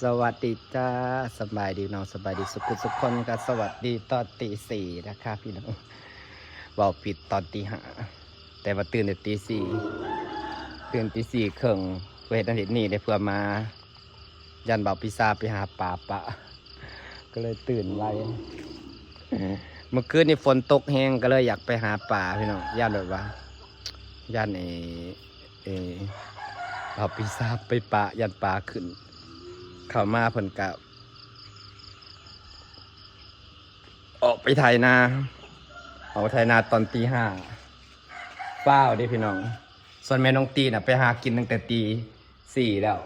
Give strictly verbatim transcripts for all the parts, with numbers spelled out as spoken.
สวัสดีจ้า สบายดีน้อง สบายดีสุขุสุขคนก็สวัสดีตอนตีสี่นะคะพี่น้อง เว้าผิดตอนตีห้า แต่ว่าตื่นแต่ตีสี่ ตื่นตีสี่ครึ่ง เพื่อเฮ็ดนั่นเฮ็ดนี่ได้เพื่อมา ย่านบ่าวปีซาไปหาปลาปะ ก็เลยตื่นไว เมื่อคืนนี้ฝนตกแฮงก็เลยอยากไปหาปลาพี่น้อง ย่านแบบว่า ย่านไอ้ เออ บ่าวปีซาไปปะ ย่านปลาขึ้น เข้ามาเพิ่นกะ ออกไปไถนา ออกไปไถนาตอนตีห้า ฟ้าวเด้พี่น้อง ส่วนแม่น้องตี้น่ะไปหากินตั้งแต่ตีสี่แล้ว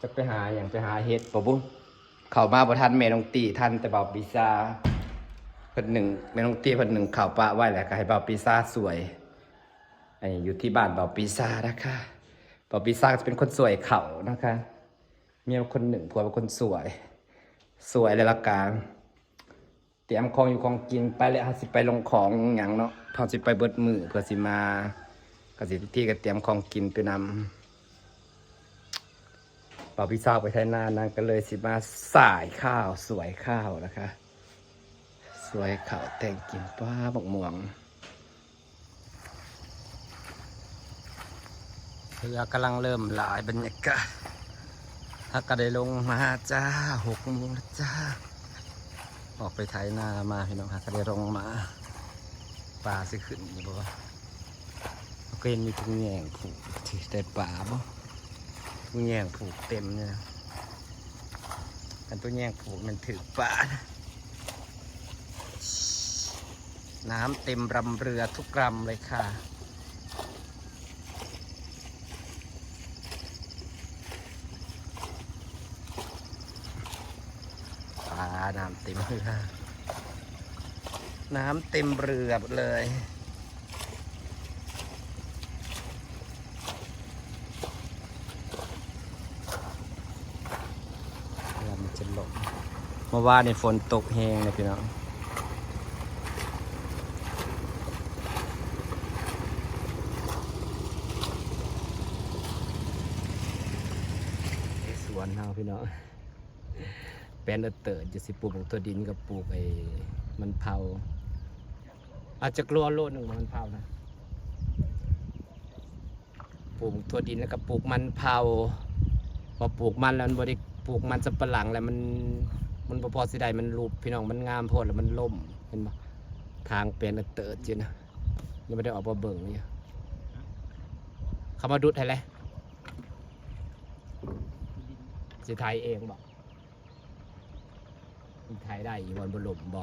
จักไปหาหยัง ไปหาเห็ดบ่บุ เข้ามาบ่ทันแม่น้องตี้ ทันแต่บ่าวปีซา เพิ่นนึ่ง แม่น้องตี้เพิ่นนึ่งข้าวปะไว้แล้วก็ให้บ่าวปีซาสวย ไอ้อยู่ที่บ้านบ่าวปีซานะคะ บ่าวปีซาจะเป็นคนสวยข้าวนะคะ เมียเป็นคนนึ่ง ผัวเป็นคนสวย สวยแล้วละกัน เตรียมของอยู่ของกินไปแล้ว เฮาสิไปลงของหยังเนาะ เฮาสิไปเบิดมื้อ เพื่อสิมา ก็สิที่ก็เตรียมของกินไปนำ บ่าวปีซาไปไถนา นางก็เลยสิมาสายข้าว สวยข้าวนะคะ สวยข้าวแต่งกิน ป้าบักม่วง เรือกำลังเริ่มหลาย บรรยากาศ เฮาก็ได้ลงมาจ้า หกโมงแล้วจ้า ออกไปไถนามาพี่น้อง เฮาก็ได้ลงมา ปลาสิขึ้นอยู่บ่วะ เฮาก็เห็นมีถุงแยงผูก สิได้ปลาบ่ ถุงแยงผูกเต็มเนี่ย คันถุงแยงผูกมันถืกปลานะ น้ำเต็มลำเรือทุกลำเลยค่ะ ปลาน้ำเต็มเรือ น้ำเต็มเรือหมดเลย เรือมันจะล่ม เมื่อวานนี้ฝนตกแฮงเลยพี่น้อง สวนเฮาพี่น้อง แปลนเติร์ดจะสิปลูกบักถั่วดินกับปลูกไอ้มันเผา อาจจะกลัวโลหนึ่งมันเผานะ ปลูกบักถั่วดินแล้วก็ปลูกมันเผา พอปลูกมันแล้วมันบ่ได้ปลูกมันสำปะหลังแล้วมัน มันบ่พอสิได้มันรูปพี่น้อง มันงามโพดแล้วมันล่ม เห็นบ่ทางแปลนเติร์ดอยู่นะ ยังไม่ได้ออกมาเบิ่งอยู่ เขามาดุดให้เลย สิไถเองบ่ มันไถได้อยู่บ่ มันบ่ล่มบ่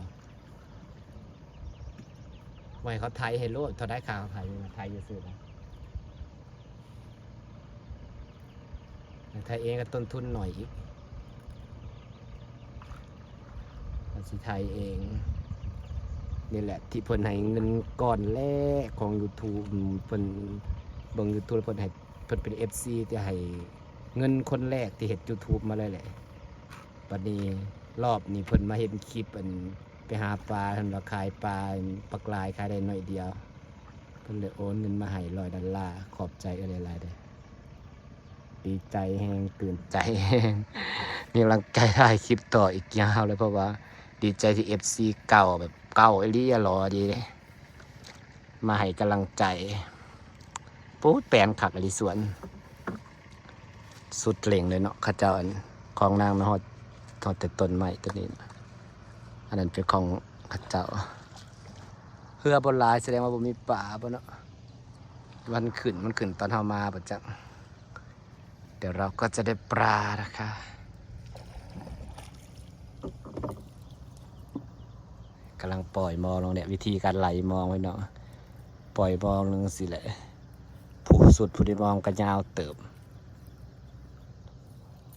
ไว้เขาไถให้โลด เท่าใดค่าเขาไถอยู่นะ ไถอยู่ซื่อนะ ไถเองก็ต้นทุนหน่อยอีก มันสิไถเอง นี่แหละที่เพิ่นให้เงินก้อนแรกของ YouTube เพิ่นเบิ่ง YouTube เพิ่นให้ เพิ่นเป็น เอฟซี ที่ให้เงินคนแรกที่เฮ็ด YouTube มาเลยแหละ บัดนี้รอบนี้เพิ่นมาเห็นคลิปอันไปหาปลา เพิ่นว่าขายปลาปักหลายขายได้หน่อยเดียว เพิ่นเลยโอนเงินมาให้ร้อยดอลลาร์ ขอบใจเอื้อยหลายๆเด้อ ดีใจแฮง ตื่นใจแฮง มีกำลังใจถ่ายคลิปต่ออีกยาวเลย เพราะว่าดีใจที่ เอฟซี เก่าแบบเก่าอีหลีอะหล่อดีเด้ มาให้กำลังใจ ปู๊ด แปลนคักอีหลีสวน สุดเหล่งเลยเนาะ เขาเจ้าอันของนางนะ ฮอด ฮอดแต่ต้นไม้ต้นนี้นะ อันนั้นเป็นของเขาเจ้า เฮือบ่หลาย แสดงว่าบ่มีปลาบ่เนาะ มันขึ้น มันขึ้นตอนเฮามาบ่จัก เดี๋ยวเราก็จะได้ปลานะคะ กำลังปล่อยมองลงเนี่ย วิธีการไหลมองไว้เนาะ ปล่อยมองลงสิแหละ ผู้สุดผู้ได้มองก็ยาวเติบ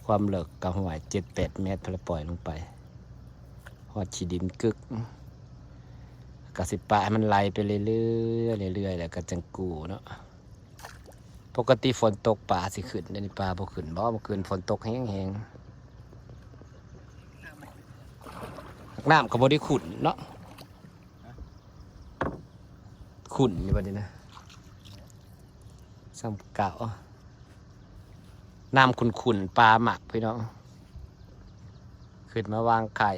ความเลิกก็ห่วยเจ็ดแปดเมตร พอปล่อยลงไป ฮอดขี้ดินกึก ก็สิปะให้มันไหลไปเรื่อยๆ เรื่อยๆ แล้วก็จังกู้เนาะ ปกติฝนตกปลาสิขึ้น เดี๋ยวนี้ปลาบ่ขึ้นบ่ เมื่อคืนฝนตกแฮงๆ น้ำก็บ่ได้ขุ่นเนาะ ขุ่นอยู่บัดนี้นะ ซ้ำเก่า น้ำขุ่นๆ ปลาหมักพี่น้อง ขึ้นมาวางไข่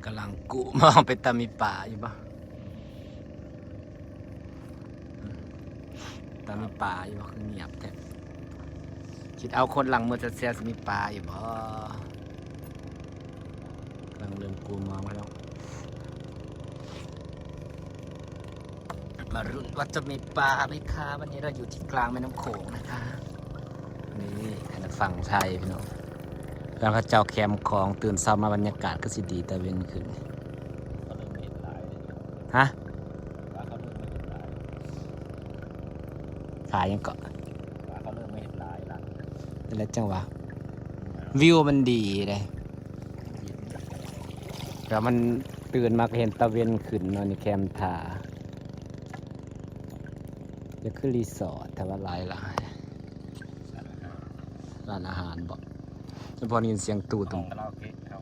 กำลังกู้มองไปตามีปลาอยู่ปะ ตามีปลาอยู่ปะ คือเงียบแท้ คิดเอาคนหลังมือจะเสียสิมีปลาอยู่บ่ กำลังเริ่มกู้มองแล้ว มาลุ้นว่าจะมีปลาไหมคะ วันนี้เราอยู่ที่กลางแม่น้ำโขงนะคะ นี่อันนั้นฝั่งไทยพี่น้อง แล้วเขาเจ้าแคมของ ตื่นเช้ามาบรรยากาศก็สิดีตะเวนขึ้น ฮะ ขายยังเกาะ แล้วจังหวะ วิวมันดีเลย แล้วมันตื่นมาก็เห็นตะเวนขึ้นเนาะ นี่แคมทา จะคือรีสอร์ท แต่ว่าหลายหลาย ร้านอาหารบ่ เฉพาะได้ยินเสียงตู้ ห้ ตุ่ อง ม คาราโอเกะเขา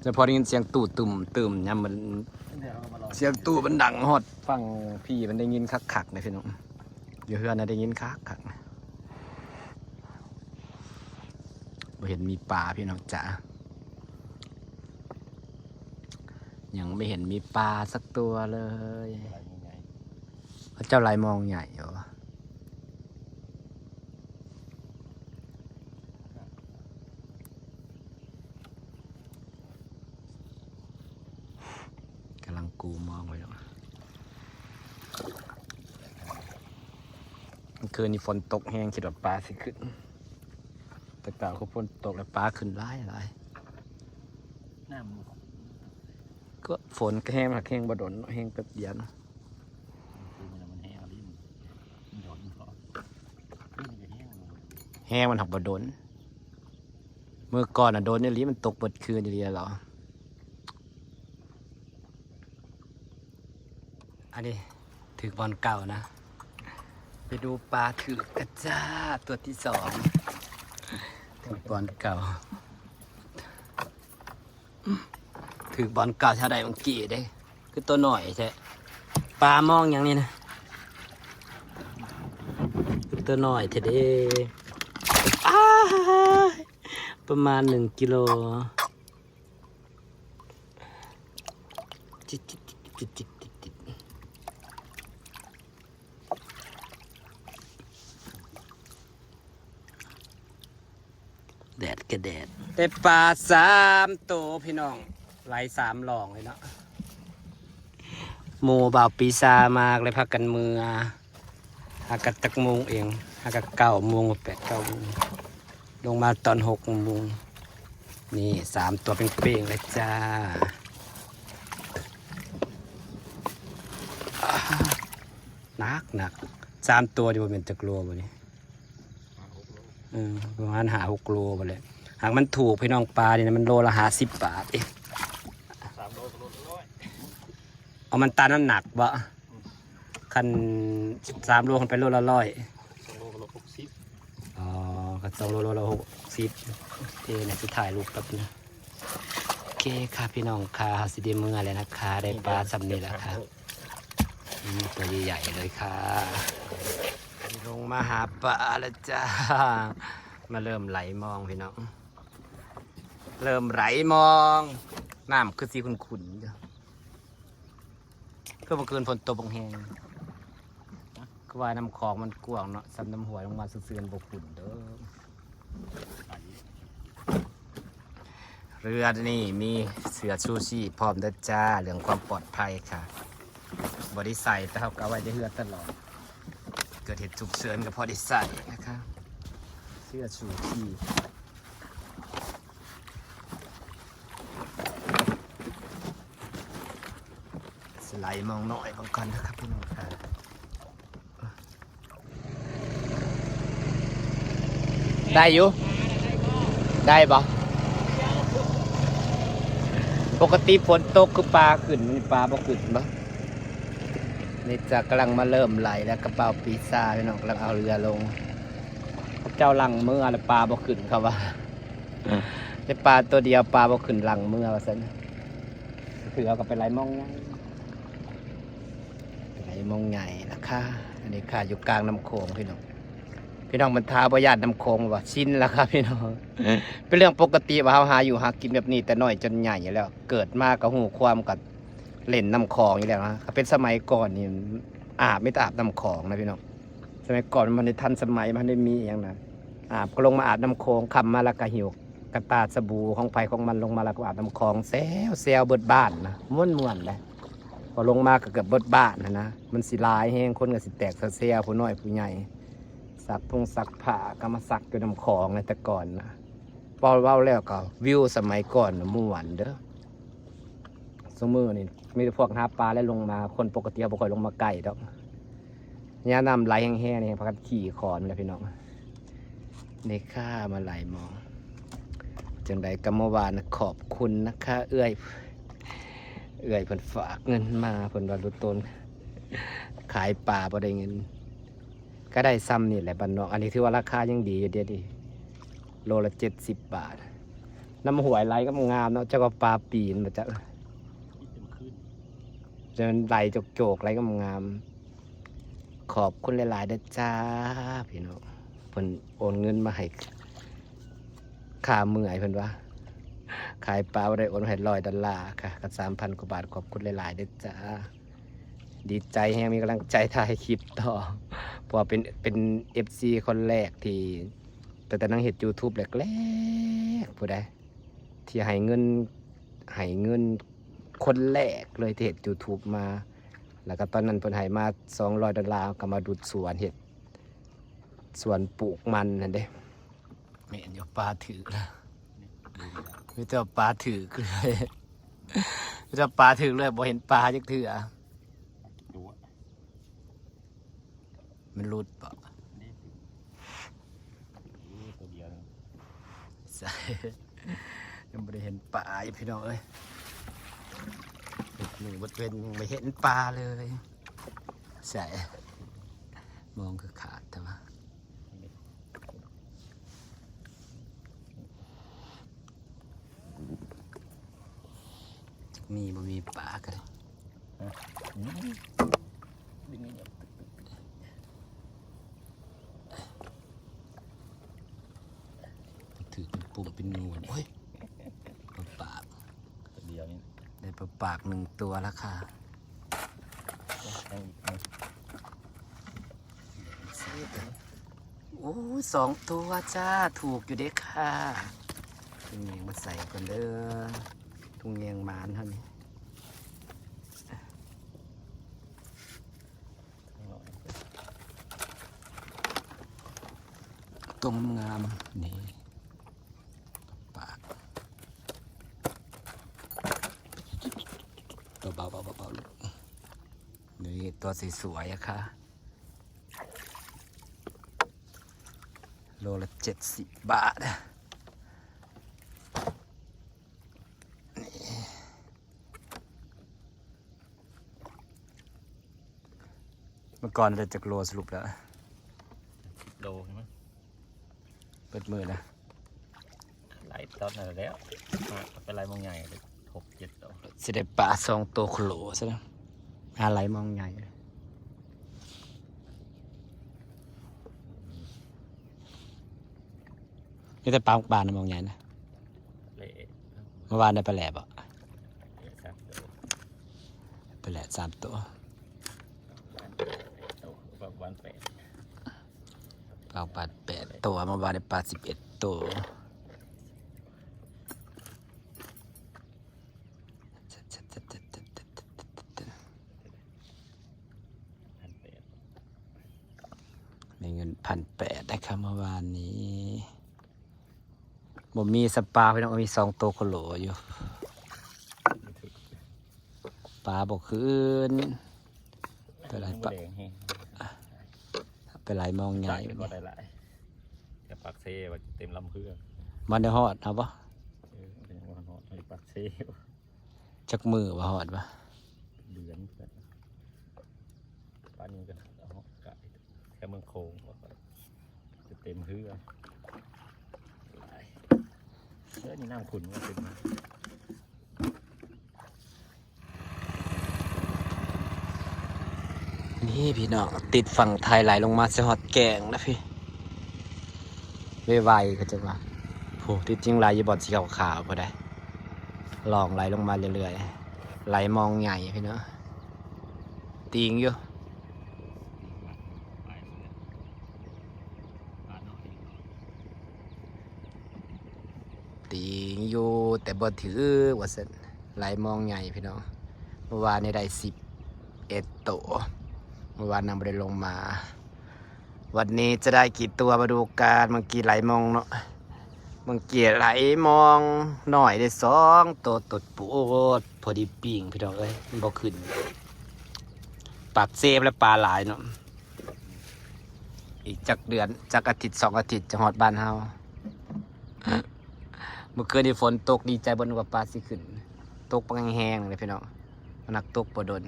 เฉพาะได้ยินเสียงตู้ตุ่มตื่มยามมัน เดี๋ยวเรามาลอง เสียงตู้มันดังฮอดฟังพี่มันได้ยินคักๆเลยพี่น้อง อยู่เฮือนน่ะได้ยินคักๆ บ่เห็นมีปลาพี่น้องจ๋า ยังไม่เห็นมีปลาสักตัวเลย อะไรยังไง เขาเจ้าลายมองใหญ่เหรอ กำลังกู้มองไว้อยู่ เมื่อคืนนี้ฝนตกแฮง คิดว่าปลาสิขึ้น แต่กล่าวคือฝนตกแล้วปลาขึ้นหลายหลาย น้ำมัน ก็ฝนก็แฮง หักแฮงบ่ดนเนาะ แฮงแป๊บเดียวเนาะ คือมัน มันแห้งลิ้น มันโดนเพราะ ขึ้นก็แห้งเลย แฮงมันหักบ่ดน เมื่อก่อนน่ะโดนอีหลี มันตกเบิดคืนอีหลีเหรอ อันนี้ถืกบ่อนเก่านะ ไปดูปลาถืกกระจ้าตัวที่สอง ถืกบ่อนเก่า ถืกบ่อนเก่าเท่าใดเมื่อกี้เด้ คือตัวหน่อยแท้ ปลามองอย่างนี้นะ คือตัวหน่อยแท้เด้ อ้าย ประมาณหนึ่งกิโล จิกจิกจิกจิกจิกจิกจิก แดดก็แดด ได้ปลาสามตัวพี่น้อง ไหลสามหล่องเลยเนาะ หมู่บ่าวปีซามาเลยพากันเมือ หากันจักโมงเอง หากันเก้าโมง แปดเก้าโมง ลงมาตอนหกโมง นี่สามตัวเป้งๆเลยจ้า หนักหนัก สามตัวนี่บ่แม่นจักโลบ่นี่ เออ ประมาณห้าหกโลบ่เลย หากมันถูกพี่น้อง ปลานี่นะ มันโลละห้าสิบบาทเอง สามโลก็โลละร้อย เอามันตาน้ำหนักบ่ อืม คันสามโลคันไปโลละร้อย สองโลก็โลหกสิบ อ๋อ ก็สองโล โลละหกสิบ โอเค เนี่ยสิถ่ายรูปแป๊บนึง โอเคค่ะพี่น้องค่ะ เฮาสิได้เมือแล้วนะคะ ได้ปลาส่ำนี้แล้วค่ะ อืม ตัวใหญ่ๆเลยค่ะ ลงมาหาปลาแล้วจ้า มาเริ่มไหลมองพี่น้อง เริ่มไหลมอง น้ำคือสีขุ่นๆอยู่ คือเมื่อคืนฝนตกบักแฮง คือว่าน้ำคลองมันกว้างเนาะ ส่ำน้ำห้วยลงมาซื่อๆมันบ่ขุ่นเด้อ เรือนี่มีเสื้อชูชีพพร้อมเด้อจ้า เรื่องความปลอดภัยค่ะ บ่ได้ใส่ แต่เฮาก็เอาไว้ในเรือตลอด เกิดเหตุฉุกเฉินก็พอได้ใส่นะคะ เสื้อชูชีพ สไลด์มองน้อยบางก่อนนะครับพี่น้องค่ะ ได้อยู่ ได้บ่ ปกติฝนตกคือปลาขึ้น มันปลาบ่ขึ้นบ่ นี่จะกำลังมาเริ่มไหลแล้ว กระเป๋าปีซ่าพี่น้องกำลังเอาเรือลง เจ้าหลังเมือแล้วปลาบ่ขึ้นเขาว่า ได้ปลาตัวเดียว ปลาบ่ขึ้นหลังเมือว่าซั่น ถือเอากลับไปไหลมองไง ไหลมองไงนะคะ อันนี้ค่ะอยู่กลางน้ำโขงพี่น้อง พี่น้องบรรดาบ่ย่านน้ำโขงว่าชินแล้วครับพี่น้อง เป็นเรื่องปกติว่าเฮาหาอยู่หากินแบบนี้แต่น้อยจนใหญ่แล้ว เกิดมาก็ฮู้ความกับเล่นน้ำคลองอยู่แล้วนะ ถ้าเป็นสมัยก่อนนี่อาบมีแต่อาบน้ำคลองนะพี่น้อง สมัยก่อนมันบ่ได้ทันสมัย มันบ่ได้มีอหย่างนะ อาบก็ลงมาอาบน้ำโขง ค่ำมาแล้วก็หิ้วกระตาสบู่ของไผของมันลงมาแล้วก็อาบน้ำโขง แซวแซวเบิดบ้านนะ ม่วนๆเลย พอลงมาก็เกือบเบิดบ้านหั้นนะ มันสิหลายแฮง คนก็สิแตกแซวๆ ผู้น้อยผู้ใหญ่ ซักพงซักผ้าก็มาซักอยู่น้ำโขงในแต่ก่อนนะ พอเว้าแล้วก็วิวสมัยก่อนน่ะม่วนเด้อ ซุมื้อนี่มีแต่พวกหาปลาและลงมา คนปกติเขาบ่ค่อยลงมาใกล้ดอก ยามน้ำไหลแฮงๆ นี่พากันขี่ขอนแหละพี่น้อง นี่ข้ามาไหลมอง จังใดก็เมื่อวานน่ะขอบคุณนะคะ เอื้อย เอื้อยเพิ่นฝากเงินมา เพิ่นว่าลุงโตนขายปลาบ่ได้เงิน ก็ได้ส่ำนี่แหละบ้านนอก อันนี้ถือว่าราคายังดีอยู่เด้นี่ โลละเจ็ดสิบบาท น้ำห้วยไหลก็งามเนาะ จักว่าปลาปีนบ่จัก จนไหลโจกๆ ไหลก็งาม ขอบคุณหลายๆ เด้อจ้า พี่น้อง เพิ่นโอนเงินมาให้ค่าเมื่อยเพิ่นว่า ขายปลาบ่ได้โอนให้ร้อยดอลลาร์ค่ะ ก็สามพันกว่าบาท ขอบคุณหลายๆ เด้อจ้า ดีใจแฮง มีกำลังใจถ่ายคลิปต่อ เพราะว่าเป็น เป็นเอฟซี คนแรกที่ ตั้งแต่นั่งเฮ็ดยูทูบแรกๆ ผู้ใด ที่ให้เงิน ให้เงินคนแรกเลยที่เฮ็ดยูทูบมา แล้วก็ตอนนั้นเพิ่นให้มาสองร้อยดอลลาร์ ก็มาดูดสวน เฮ็ดสวนปลูกมันนั่นเด้ แม่นอยู่ ปลาถืกแล้ว มีแต่ปลาถืกเลย มีแต่ปลาถืกเลย บ่เห็นปลาจักเทื่อ ตัว มันหลุดบ่ นี่ นี่ตัวเดียวนึง ใส่ ยังบ่ได้เห็นปลาอยู่พี่น้องเอ้ย หนึ่งบดเป็นยังไม่เห็นปลาเลย ใส่ มองคือขาดแต่ว่า มีบ่มีปลาก็ได้ ฮะ อืม ดึงนี่เนี่ย ถือเป็นปุ่มเป็นงูเนี่ย โอ้ย ปลาปาก ตัวเดียวนี่ ได้ปลาปากหนึ่งตัวแล้วค่ะ ยังอีกนะ โอ้ย สองตัวจ้า ถูกอยู่เด้อค่ะ ถุงแยงมาใส่ก่อนเด้อ ถุงแยงหมานเท่านี้ ตรงงาม นี่ ปาก เบาๆ เบาๆ เบาๆ นี่ตัวสวยๆ อะค่ะ โลละเจ็ดสิบบาท เมื่อก่อนได้จักโลสรุปแล้ว สิบโลใช่ไหม เปิดมือนะ หลายตอนนั้นแล้ว มาเป็นไรมองใหญ่เลย หกเจ็ดตัว สิได้ปลาสองตัวโคโลซะแล้ว หาไหลมองใหญ่ นี่แต่ปลา ปลานะมองใหญ่นะ เละ เมื่อวานได้ปลาแหลบอ่ะ เละสามตัว ปลาแหลบสามตัว วันแปด ปลาปาดแปดตัว เมื่อวานได้ปลาสิบเอ็ดตัว พันแปด มีเงินพันแปดนะครับเมื่อวานนี้ บ่มีสปาพี่น้อง มีสองตัวโคโลอยู่ ปลาบ่ขึ้น ไปไหลปะ แดงแฮง ไปไหลมองใหญ่ ไก่ก็ได้หลาย แต่ปากเซว่าเต็มลำเพื่อ มันได้ฮอดเอาปะ เออ มันยังบ่ฮอด มันปากเซ จักมือว่าฮอดปะ เดือนเพื่อน ปานนี้ก็ฮอดไก่ แค่เมืองโขง จะเต็มเฮือ หลาย เฮือนี่น้ำขุ่นว่าขึ้นมา นี่พี่น้อง ติดฝั่งไทยไหลลงมาใส่ฮอดแกงนะพี่ ไวๆก็จะว่า โห ที่จริงไหลอยู่บ่อนสีขาวๆ พอได้ ลองไหลลงมาเรื่อยๆ ไหลมองใหญ่พี่เนาะ ตีงอยู่ ตีงอยู่ แต่บ่ถือว่าซั่น ไหลมองใหญ่พี่น้อง เมื่อวานนี้ได้สิบเอ็ดโต เมื่อวานนำบ่ได้ลงมา วันนี้จะได้กี่ตัวมาดูกัน เมื่อกี้ไหลมองเนาะ เมื่อกี้ไหลมองหน่อยได้สองตัว ตดปูด พอดีปิ้งพี่น้องเอ้ย มันบ่ขึ้น ปากเซฟและปลาหลายเนาะ อีกจักเดือน จักอาทิตย์สองอาทิตย์จะฮอดบ้านเฮา เมื่อคืนนี้ฝนตก ดีใจบ่นึกว่าปลาสิขึ้น ตกปังแฮงๆเลยพี่น้อง มันนักตกบ่ดน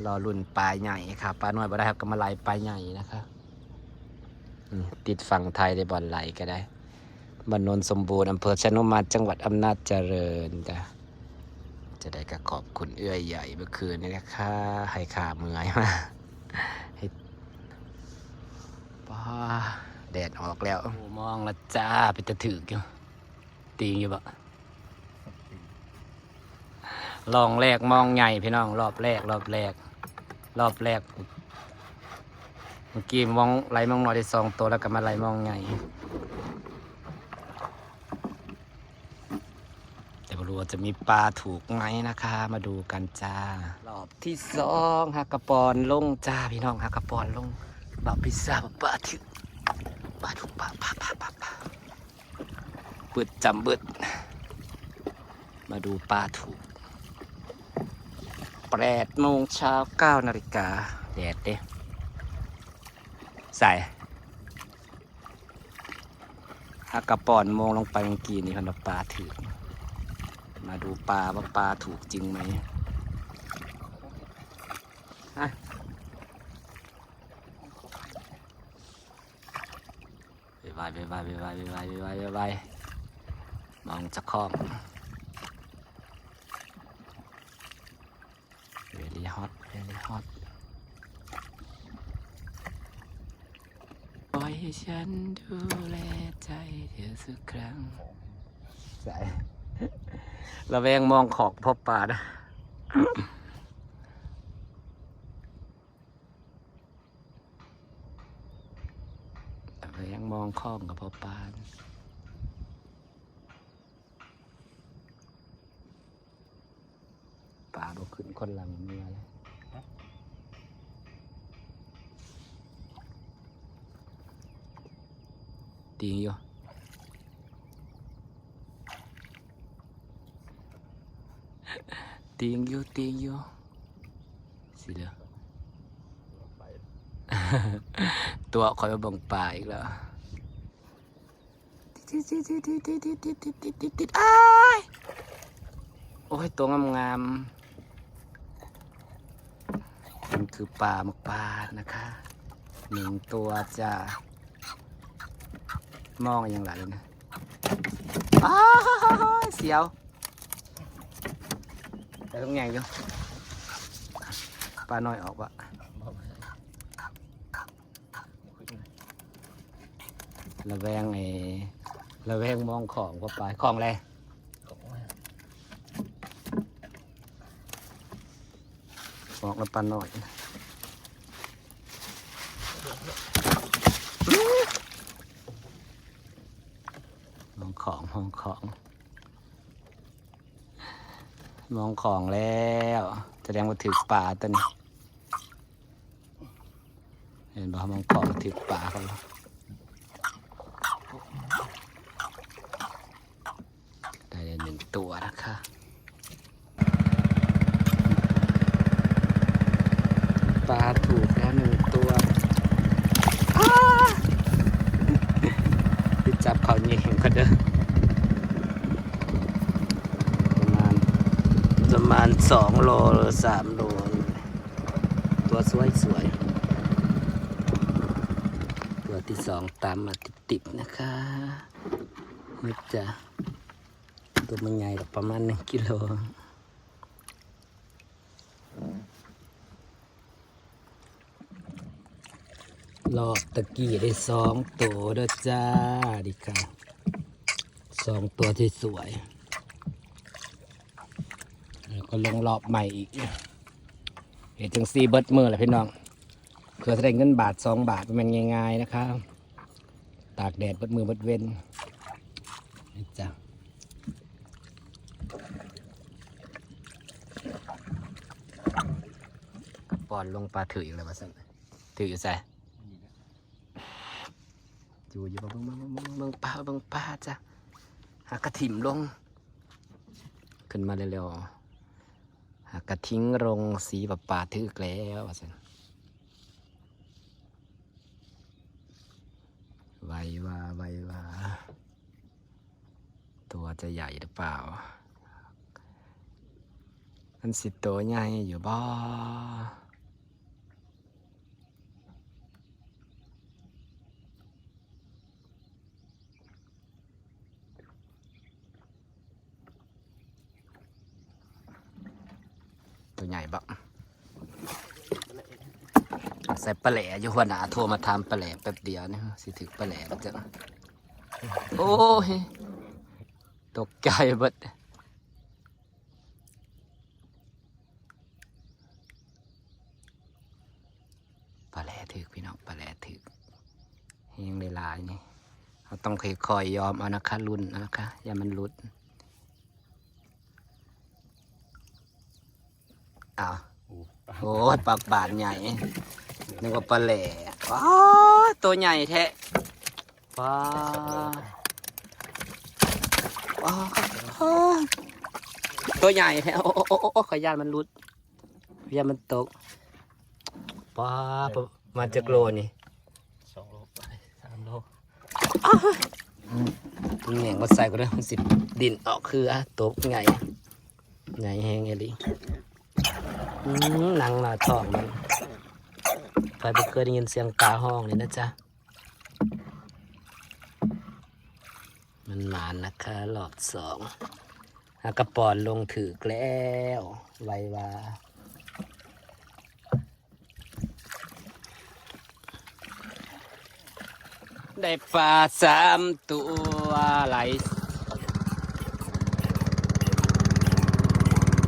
รอลุ้นปลาใหญ่ค่ะ ปลาน้อยบ่ได้ครับ ก็มาไหลปลาใหญ่นะคะ นี่ติดฝั่งไทยได้บ่อนไหลก็ได้ บ้านโนนสมบูรณ์ อำเภอชะนุมาน จังหวัดอำนาจเจริญจ้ะ จะได้ก็ขอบคุณเอื้อยใหญ่เมื่อคืนนี้นะคะ ให้ข้าเมื่อยมา ให้ ป้า แดดออกแล้ว โอ้ มองละจ้า เป็นตาถือกอยู่ ตีงอยู่บ่ ลองแรกมองใหญ่พี่น้อง รอบแรก รอบแรก รอบแรก เมื่อกี้มองไหลมองน้อยได้สองตัว แล้วก็มาไหลมองใหญ่ แต่บ่รู้ว่าจะมีปลาถูกไหมนะคะ มาดูกันจ้า รอบที่สอง หากระปอนลงจ้าพี่น้อง หากระปอนลง บ่าวพิซซ่า ปลาถืก ปลาถูก ปลา ปลา ปลา ปลา ปลา บึดจำบึด มาดูปลาถูก แปดโมงเช้า เก้านาฬิกา แดดเด้ ใส่ หากระปอนมองลงไปเมื่อกี้นี่ เพิ่นว่าปลาถูก มาดูปลาว่าปลาถูกจริงไหม อ่ะ ไปไวไปไวไปไวไปไวไปไวไปไว มองจะคล่อง very hot very hot ปล่อยให้ฉันดูแลใจเธอสักครั้ง ใส่ ระแวงมองของพบปลานะ ระแวงมองของกับพบปลา ปลาบ่ขึ้นคนหลังเมียเลย ตีงอยู่ ตีงอยู่ ตีงอยู่ สิเหลือ ตัวคอยมาเบิ่งปลาอีกแล้ว ติดติดติดติดติดติดติดติดติดติดติดติดติดติดติดติดติดติด อ้าย โอ้ย ตัวงามๆ มันคือปลาหมกปลานะคะ หนึ่งตัวจ้ะ มองอย่างไรนะ อ้าย เสียว แต่ต้องแยงอยู่ ปลาน้อยออกวะ ระแวงไอ้ ระแวงมองของเข้าไป ของอะไร ออกแล้วปลาน้อย มองของ มองของ มองของแล้ว แสดงว่าถือปลาตัวนี้ เห็นบ่ มองของถือปลาเขาแล้ว ได้แล้วหนึ่งตัวนะคะ ปลาถูกแล้วหนึ่งตัว อ้า ไปจับเขาแยงกันเด้อ ประมาณ ประมาณสองโลหรือสามโล ตัวสวยๆ ตัวที่สองตามมาติดๆ นะคะ นี่จ้ะ ตัวมันใหญ่หรอก ประมาณหนึ่งกิโล เ รอบตะกี้ได้สองตัวเด้อจ้า ดีค่ะ สองตัวที่สวย แล้วก็ลงรอบใหม่อีก เฮ็ดจั่งซี่เบิดมื้อแหละพี่น้อง เพื่อจะได้เงินบาทสองบาท มันง่ายๆนะครับ ตากแดดเบิดมื้อเบิดเว็นนี่จ้ะ ป้อนลงปลาถืออีกแล้วว่าซั่น ถืออยู่ไส อยู่ อยู่ เบิ่ง เบิ่ง เบิ่ง เบิ่ง เบิ่งปลา เบิ่งปลาจ้ะ หากระถิ่มลง ขึ้นมาเร็วๆ หากระถิ่งลง สีปลาปลาถืกแล้วว่าซั่น ไวว่า ไวว่า ตัวจะใหญ่หรือเปล่า มันสิตัวใหญ่อยู่บ่ ตัวใหญ่บ่ ใส่ปลาแหล่อยู่ หัวหน้าโทรมาถามปลาแหล่แป๊บเดียวนี่ สิถือปลาแหล่แล้วจ้ะ โอ้ย ตกใจเบิด ปลาแหล่ถืกพี่น้อง ปลาแหล่ถืก แฮงหลายๆนี่ เราต้องค่อยๆยอมเอานะคะ ลุ้นเอานะคะ อย่ามันหลุด อ้าว โอ้ย ปากบาดใหญ่ นึกว่าปลาแหล่ ว้า ตัวใหญ่แท้ ว้า ว้า ตัวใหญ่แท้ โอ้ โอ้ โอ้ โอ้ ขอย้านมันหลุด ขอย้านมันตก ว้า ประมาณจักโลนี่ สองโลไป สามโล มันแหงก็ใส่ก็ได้ มันสิดินออกคืออ่ะ ตกไง ไงแฮงอีหลี อืม หนังหน้าท้องมัน ใครบ่เคยได้ยินเสียงปลาฮ้องเลยนะจ๊ะ มันหมานนะคะ รอบสอง หากระป๋อนลงถืกแล้ว ไวว่า ได้ปลาสามตัวไหล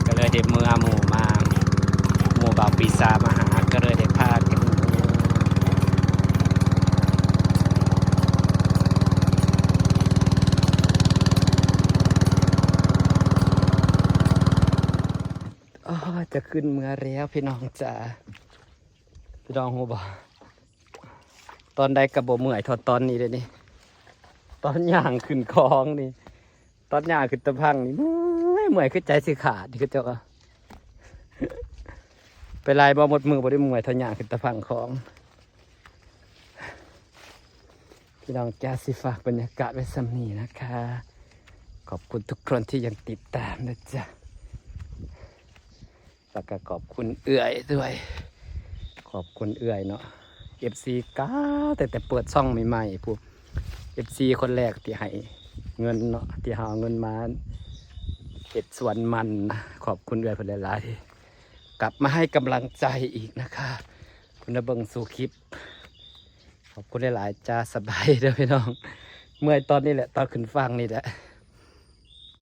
ก็เลยได้เมือหมู่มา หมู่บ่าวปีศาจมาหา ก็เลยได้พากัน อ๋อ จะขึ้นเมือแล้วพี่น้องจ๋า พี่น้องฮู้บ่ ตอนใดก็บ่เมื่อยเท่าตอนนี้เด้นี่ ตอนย่างขึ้นของนี่ ตอนย่างขึ้นตะพังนี่ เมื่อย เมื่อยคือใจสิขาด นี่คือเจ้าก็ ไปไล่บ่หมดมือ บ่ได้เมื่อยเท่าย่างขึ้นตะพังของ พี่น้องจ๋า สิฝากบรรยากาศไว้ส่ำนี้นะคะ ขอบคุณทุกคนที่ยังติดตามนะจ๊ะ แล้วก็ขอบคุณเอื้อยด้วย ขอบคุณเอื้อยเนาะ เอฟซี กาตั้งแต่เปิดช่องใหม่ๆ ผู้ เอฟซี คนแรกที่ให้เงินเนาะ ที่หาเงินมาเฮ็ดสวนมันนะ ขอบคุณเอื้อยเพิ่นหลายๆ กลับมาให้กำลังใจอีกนะคะ คุณนะเบิ่งสู่คลิป ขอบคุณหลายๆจ้า สบายเด้อพี่น้อง เมื่อยตอนนี้แหละ ตอนขึ้นฝั่งนี่แหละ